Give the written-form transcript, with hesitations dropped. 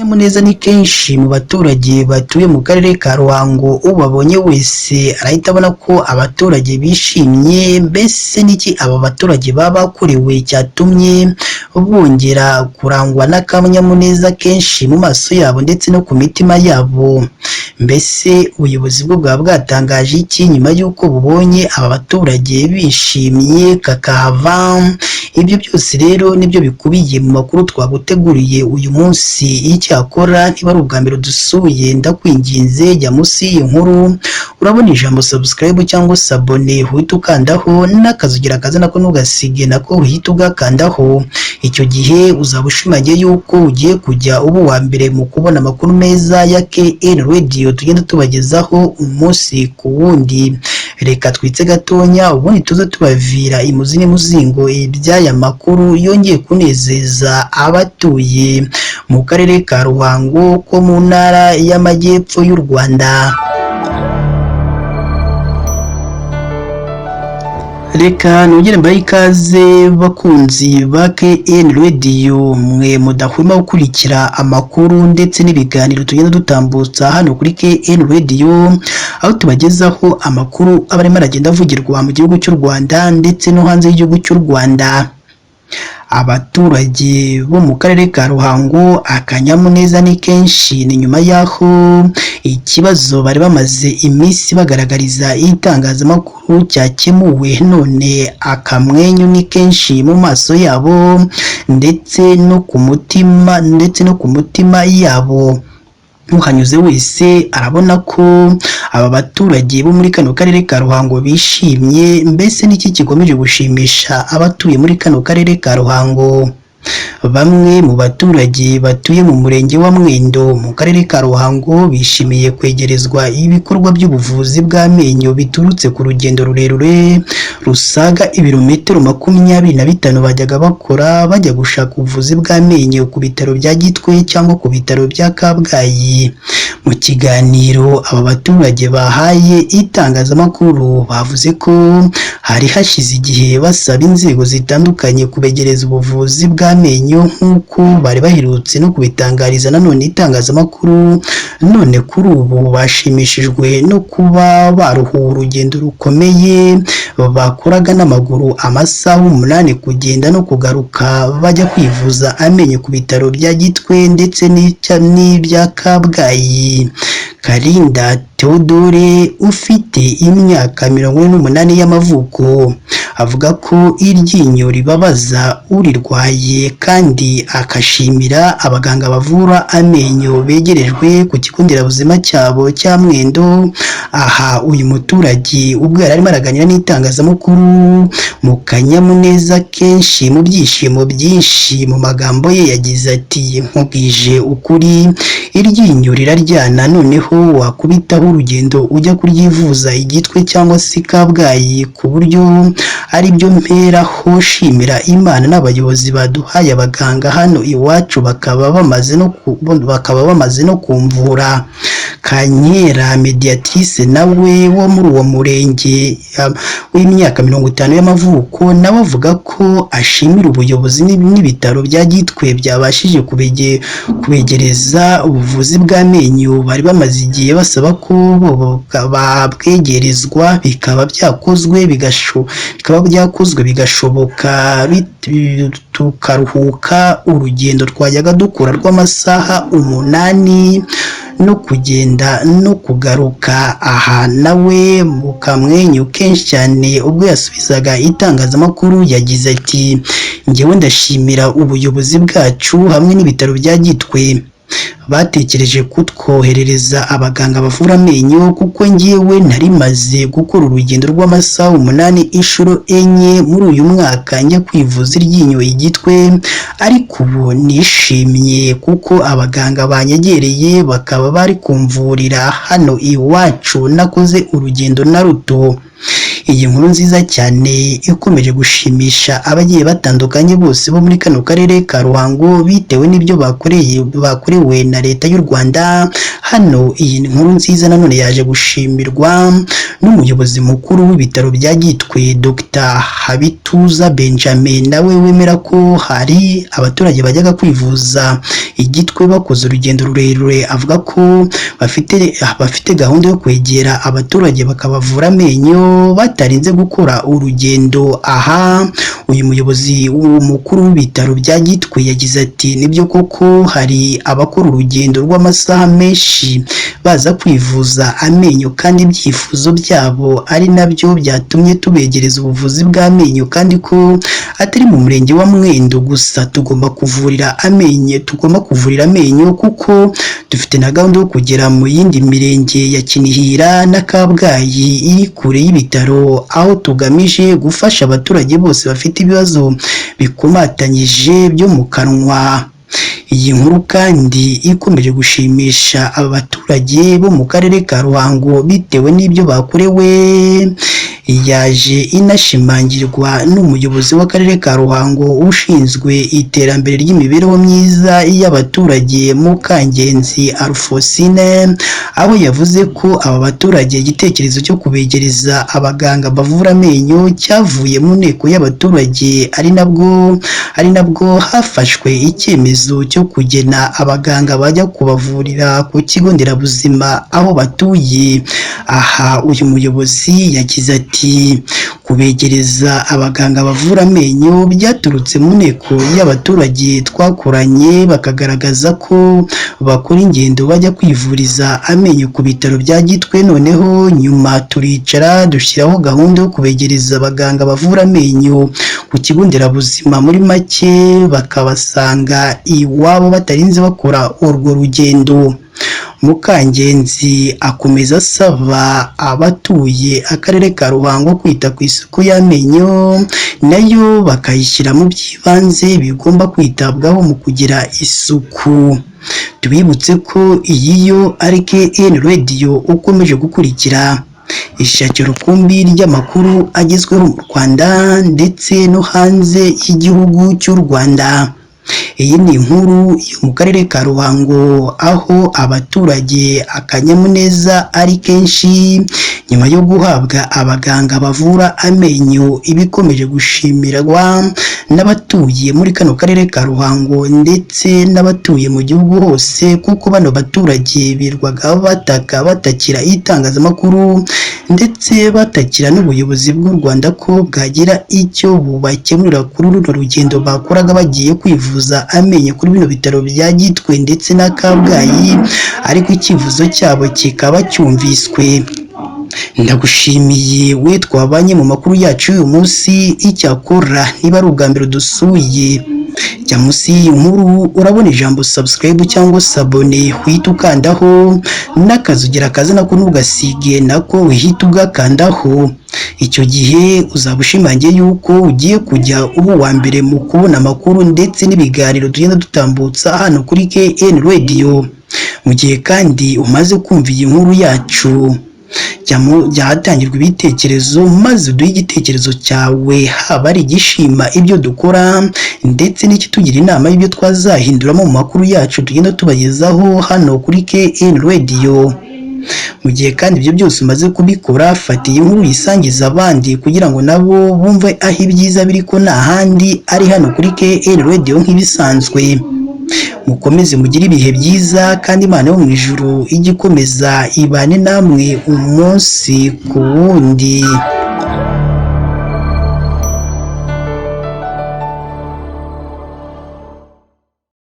Akanyamuneza ni kenshi mu baturage batuye mu karere ka Ruhango. Ubabonye wese arahita abona ko abaturage bishimye. Mbese niki aba baturage baba bakorewe cyatumye bongera kurangwa n'akanyamuneza kenshi mu maso yabo ndetse no ku mitima yabo? Mbese ubuyobozi bwo bwaba bwatangaje iki nyuma y'uko bubonye aba baturage bishimye kakahava? Ibyo byose rero nibyo bikubiye mu makuru twaguteguriye uyu munsi. Icyakora niba ari ubwa mbere dusuye, ndakwinginze jya munsi y'iyi nkuru, urabona ijambo subscribe cyangwa s'abonner, uhita ukandaho, n'akazugira kaza nako ntugasige, nako uhita ugakandaho. Icyo gihe uzaba ushimangiye yuko ugiye kujya uba uwa mbere mu kubona amakuru meza ya KN Radio tugenda tubagezaho umunsi ku wundi. Reka twitse gatonya, ubundi tuze tubavira imuzi n'imuzingo iby'aya makuru yongeye kunezeza abatuye mu karere ka Ruhango ko mu ntara y'Amajyepfo y'u Rwanda. Reka nongere mbahe ikaze, bakunzi ba KN Radio, mwe mudahwema gukurikira amakuru ndetse n'ibiganiro tugenda dutambutsa hano kuri KN Radio, aho tubagezaho amakuru aba arimo aragenda avugirwa mu gihugu cy'u Rwanda ndetse no hanze y'igihugu cy'u Rwanda. Abaturage bo mu karere ka Ruhango akanyamuneza ni kenshi. Ni nyuma y'aho ikibazo bari bamaze iminsi bagaragariza itangazamakuru cyakemuwe, none akamwenyu ni kenshi mu maso yabo ndetse no ku mutima yabo. Uhanyuze wese arabona ko aba baturage bo muri kano karere ka Ruhango bishimye. Mbese niki gikomeje gushimisha abatuye muri kano karere ka Ruhango? Bamwe mu baturage batuye mu murenge wa Mwendo mu karere ka Ruhango bishimiye kwegerezwa ibikorwa by'ubuvuzi bw'amenyo biturutse ku rugendo rurerure rusaga ibirometero 25 bajyaga bakora bajya gushaka ubuvuzi bw'amenyo ku bitaro bya Gitwe cyangwa ku bitaro bya Kabgayi. Mu kiganiro aba baturage bahaye itangazamakuru, bavuze ko hari hashize igihe basaba inzego zitandukanye kubegereza ubuvuzi bw'amenyo, nk'uko bari baherutse no kubitangariza nanone itangazamakuru. None kuri ubu bashimishijwe no kuba baruhuwe urugendo rukomeye bakoraga n'amaguru amasaha 8 kugenda no kugaruka bajya kwivuza amenyo ku bitaro bya Gitwe ndetse n'ibya Kabgayi. Karinda Theodore, ufite imyaka 48 y'amavuko, avuga ko iryinyo ribabaza urirwaye, kandi akashimira abaganga bavura amenyo begerejwe ku kigo nderabuzima cyabo cya Mwendo. Aha uyu muturage ubwo yari arimo araganira n'itangazamakuru mu kanyamuneza kenshi, mu byishimo byinshi, mu magambo ye yagize ati: "Nkubwije ukuri, iryinyo riraryana, noneho wakubitaho urugendo ujya kuryivuza i Gitwe cyangwa se i Kabgayi, ku buryo aribyo mperaho shimira Imana n'abayobozi baduhaye abaganga hano iwacu, bakaba bamaze no kumvura." Kankera Mediatrice nawe wo muri uwo murenge w'imyaka 50 y'amavuko, nawe avuga ko ashimira ubuyobozi n'ibitaro bya Gitwe byabashije kubegereza ubuvuzi bw'amenyo bari bamaze igihe basaba ko babwegerezwa, bikaba byakozwe bigashoboka, tukaruhuka urugendo twajyaga dukora rw'amasaha 8 no kugenda no kugaruka. Aha nawe mu kamwenyu kenshi cyane ubwo yasubizaga itangazamakuru yagize ati: "Njyewe ndashimira ubuyobozi bwacu hamwe n'ibitaro bya Gitwe batekereje kutwoherereza abaganga bavura amenyo, kuko njyewe nari maze gukora urugendo rw'amasaha 8 inshuro enye muri uyu mwaka njya kwivuza iryinyo i Gitwe, ariko ubu nishimye kuko abaganga banyegereye bakaba bari kumvurira hano iwacu, nakoze urugendo na ruto." Iyi nkuru nziza cyane ikomeje gushimisha abagiye batandukanye bose bo muri kano karere ka Ruhango bitewe n'ibyo bakoreye bakorewe na leta y'u Rwanda. Hano iyi nkuru nziza nanone yaje gushimirwa n'umuyobozi mukuru w'ibitaro bya Gitwe, Dr Habituza Benjamin, nawe wemera ko hari abaturage bajyaga kwivuza I Gitwe bakoze urugendo rurerure. Avuga ko bafite gahunda yo kwegera abaturage bakabavura amenyo batarinze gukora urugendo. Aha uyu muyobozi mukuru w'ibitaro bya Gitwe yagize ati: "Nibyo koko hari abakora urugendo rw'amasaha menshi baza kwivuza amenyo, kandi ibyifuzo byabo ari nabyo byatumye tubegereza ubuvuzi bw'amenyo, kandi ko atari mu murenge wa Mwendo gusa tugomba kuvurira amenyo, kuko dufite na gahunda yo kugera mu yindi mirenge ya Kinihira na Kabgayi iri kure y'ibitaro, aho tugamije gufasha abaturage bose bafite ibibazo bikomatanyije byo mu kanwa." Iyi nkuru kandi ikomeje gushimisha aba baturage bo mu karere ka Ruhango bitewe n'ibyo bakorewe, yaje inashimangirwa n'umuyobozi w'akarere ka Ruhango ushinzwe iterambere ry'imibereho myiza y'abaturage, Mukangenzi Alphonsine, aho yavuze ko aba baturage igitekerezo cyo kubegereza abaganga bavura amenyo cyavuye mu nteko y'abaturage, ari nabwo hafashwe icyemezo cyo kugena abaganga bajya kubavurira ku kigo nderabuzima aho batuye. Aha uyu muyobozi yagize ati: "Kubegereza abaganga bavura amenyo byaturutse mu nteko y'abaturage twakoranye, bakagaragaza ko bakora ingendo bajya kwivuriza amenyo ku bitaro bya Gitwe. Noneho nyuma turicara dushyiraho gahunda yo kubegereza abaganga bavura amenyo ku kigo nderabuzima, muri make bakabasanga iwabo batarinze bakora urwo rugendo." Mukangenzi akomeza asaba abatuye akarere ka Ruhango kwita ku isuku y'amenyo, nayo bakayishyira mu by'ibanze bigomba kwitabwaho mu kugira isuku. Tubibutse ko iyi yo ari KN Radio ukomeje gukurikira, ishakiro rukumbi ry'amakuru agezweho mu Rwanda ndetse no hanze y'igihugu cy'u Rwanda. Iyi ni inkuru yo mu karere ka Ruhango, aho abaturage akanyamuneza ari kenshi nyuma yo guhabwa abaganga bavura amenyo, ibikomeje gushimirwa n'abatuye muri kano karere ka Ruhango ndetse n'abatuye mu gihugu hose, kuko bano baturage birwaga bataka, batakira itangazamakuru ndetse batakira n'ubuyobozi bw'u Rwanda ko bwagira icyo bubakemurira kuri runo rugendo bakoraga bagiye kwivuza amenyo kuri bino bitaro bya Gitwe ndetse na Kabgayi, ariko icyifuzo cyabo kikaba cyumviswe. Ndagushimiye we twabanye mu makuru yacu y'uyu munsi. Icyakora niba ari ubwa mbere dusuye, jya munsi y'iyi nkuru urabona ijambo subscribe cyangwa s'abonner, uhita ukandaho, n'akazogera kaza nako ntugasige, nako uhita ugakandaho. Icyo gihe uzaba ushimangiye yuko ugiye kujya uba uwa mbere mu kubona amakuru ndetse n'ibiganiro tugenda dutambutsa hano kuri KN Radio. Mu gihe kandi umaze kumva iyi nkuru yacu, jya ahatangirwa ibitekerezo maze uduhe igitekerezo cyawe, haba ari igishima ibyo dukora ndetse n'ikitugira inama y'ibyo twazahinduramo mu makuru yacu tugenda tubagezaho hano kuri KN Radio. Mu gihe kandi ibyo byose umaze kubikora, fata iyi nkuru uyisangize abandi kugira ngo nabo bumve aho ibyiza biri, ko nta handi ari hano kuri KN Radio nk'ibisanzwe. Mukomeze mugire ibihe byiza, kandi Imana yo mu ijuru ijye ikomeza ibane namwe umunsi ku wundi.